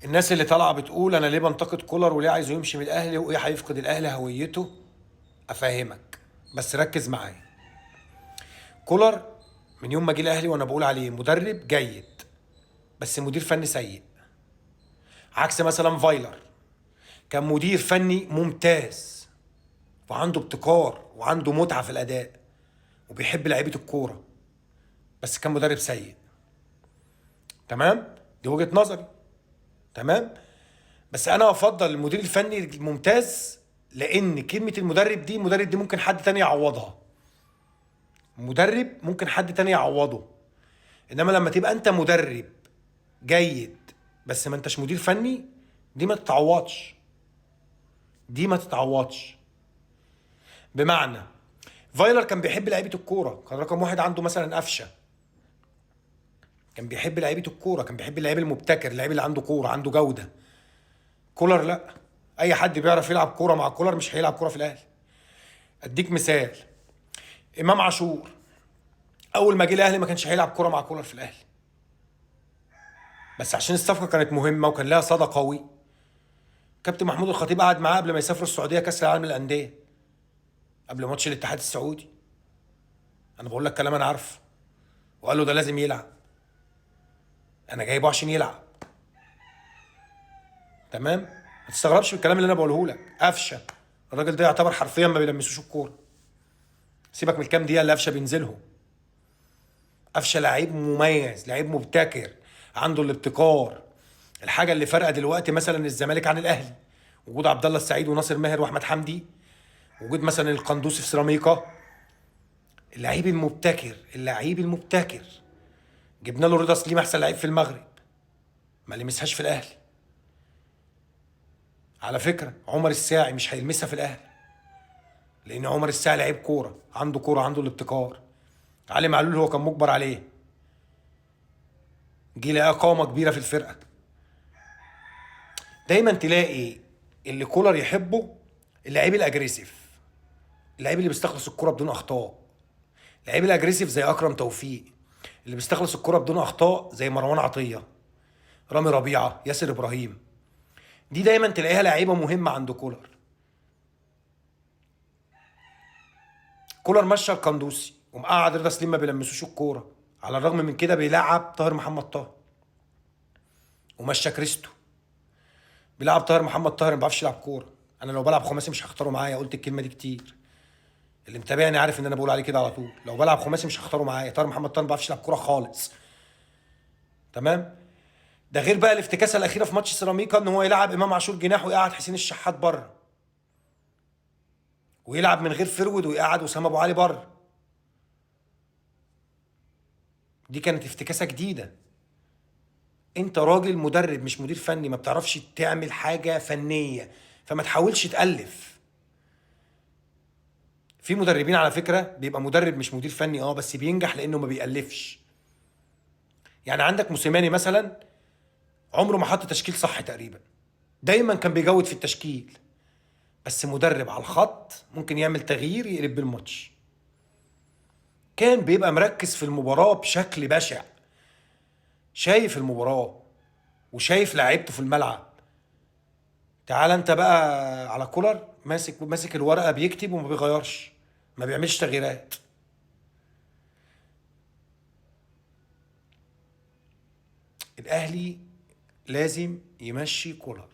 الناس اللي طالعه بتقول انا ليه بنتقد كولر وليه عايزه يمشي من الاهلي وايه هيفقد الاهلي هويته، افهمك بس ركز معايا. كولر من يوم ما جه الاهلي وانا بقول عليه مدرب جيد بس مدير فني سيء، عكس مثلا فايلر كان مدير فني ممتاز وعنده ابتكار وعنده متعه في الاداء وبيحب لعيبة الكورة، بس كان مدرب سيء. تمام، دي وجهه نظري. تمام، بس انا افضل المدير الفني الممتاز، لان كلمة المدرب دي، المدرب دي ممكن حد تاني يعوضها، مدرب ممكن حد تاني يعوضه. انما لما تبقى انت مدرب جيد بس ما انتش مدير فني، دي ما تتعوضش، دي ما تتعوضش. بمعنى فايلر كان بيحب لعيبة الكورة، كان رقم واحد عنده مثلا قفشه، كان بيحب لعيبة الكورة، كان بيحب اللعيب المبتكر، اللعيب اللي عنده كورة، عنده جوده. كولر لا، اي حد بيعرف يلعب كورة مع كولر مش هيلعب كورة في الاهلي. اديك مثال، امام عاشور اول ما جه الاهلي ما كانش هيلعب كورة مع كولر في الاهلي، بس عشان الصفقة كانت مهمة وكان لها صدى قوي، كابتن محمود الخطيب قعد معاه قبل ما يسافروا السعودية كاس العالم للاندية، قبل ماتش الاتحاد السعودي. انا بقول لك كلام انا عارفه، وقال له ده لازم يلعب، انا جايبه عشان يلعب. تمام، ما تستغربش من الكلام اللي انا بقوله لك. قفشه الراجل ده يعتبر حرفيا ما بيلمسوش الكورة، سيبك من الكام دقيقة اللي قفشه بينزلهم. قفشه لعيب مميز، لعيب مبتكر، عنده الابتكار. الحاجة اللي فارقه دلوقتي مثلا الزمالك عن الاهلي، وجود عبد الله السعيد وناصر ماهر واحمد حمدي، وجود مثلا القندوسي في سيراميكا، اللعيب المبتكر، اللعيب المبتكر. جبنا له رضا سليم احسن لعيب في المغرب، ما لمسهاش في الاهلي. على فكرة عمر الساعي مش هيلمسها في الاهلي، لان عمر الساعي لعيب كورة، عنده كورة، عنده الابتكار. علي معلول هو كان مجبر عليه، جه لقى قامه كبيرة في الفرقة. دايما تلاقي اللي كولر يحبه اللعيب ال aggressive، اللعيب اللي بيستخلص الكورة بدون اخطاء، اللعيب ال aggressive زي اكرم توفيق، اللي بيستخلص الكورة بدون اخطاء زي مروان عطية، رامي ربيعة، ياسر ابراهيم. دي دايما تلاقيها لعيبة مهمة عند كولر. كولر مشى القندوسي ومقعد رضا سليم ما بيلمسوش الكورة، على الرغم من كده بيلعب طاهر محمد طاهر، ومشى كريستو، بيلعب طاهر محمد طاهر ما بيعرفش يلعب كورة. انا لو بلعب خماسي مش هختاره معايا، قلت الكلمة دي كتير، اللي متابعني عارف ان انا بقول عليه كده على طول، لو بلعب خماسي مش هختاره معايا. طاهر محمد طاهر ما بيعرفش يلعب كورة خالص. تمام، ده غير بقى الافتكاسه الاخيرة في ماتش سيراميكا، ان هو يلعب امام عاشور جناح ويقعد حسين الشحات بره، ويلعب من غير forward ويقعد وسام ابو علي بره. دي كانت افتكاسه جديدة. انت راجل مدرب مش مدير فني، ما بتعرفش تعمل حاجة فنية، فما تحاولش تالف. في مدربين على فكرة بيبقى مدرب مش مدير فني، بس بينجح لانه ما بيالفش. يعني عندك موسيماني مثلا، عمره ما حط تشكيل صح تقريبا، دايما كان بيجود في التشكيل، بس مدرب على الخط ممكن يعمل تغيير يقلب بالماتش. كان بيبقى مركز في المباراة بشكل بشع، شايف المباراة وشايف لعيبته في الملعب. تعال انت بقى على كولر، ماسك الورقة بيكتب وما بيغيرش، ما بيعملش تغييرات. الاهلي لازم يمشي كولر.